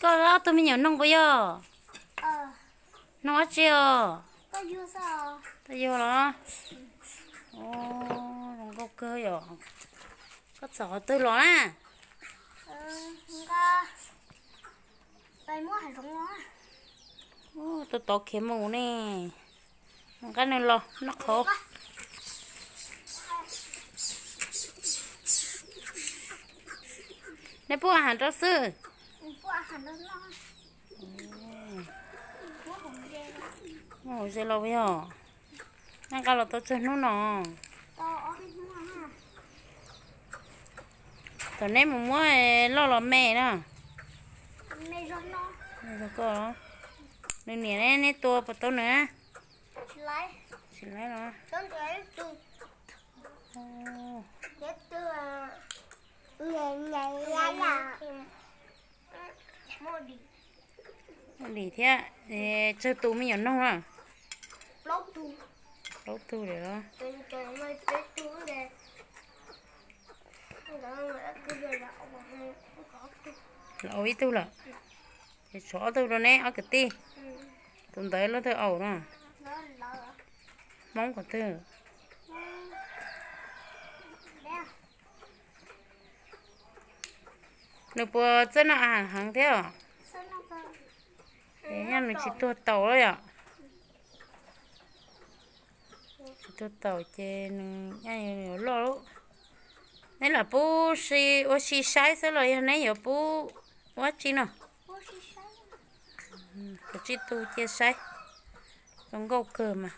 Ob tug me nyuam noog puas yog? Noog dab tsi os? Tuaj yug los? Zoo nkauj kawg yom. Koj txawm qhov twg los na? Tau tov khiav mus ne. Nqa nws los noj qhauv. Neb pub a has rau xwb. Muaj hauv ze los yog? Neb nqa los tau tsawg hnub no? Thaum neb mus muab loj los me na. Nws niam ne, neb tua puas tau nws? Tsis laib los? Muaj dim thiab. Tsawg tus me nyuam noog na? Plaub tug lawm. Los ua ib tug lawm. Ces tshuav ob tug rau neb ob kwv tij. Tus ntawd leej twg aus no? Hmoob qhov twg? Nws puas txawj noj a has heev thiab? Nws tsis tuag taus los yom? Tsis tuag taus ces nws yuav loj lawm. Neb lam pub ua si saib xwb los yog neb yuav pub ua dab tsi no? Kav tsij tu cia saib. Zoo nkauj kawg mas.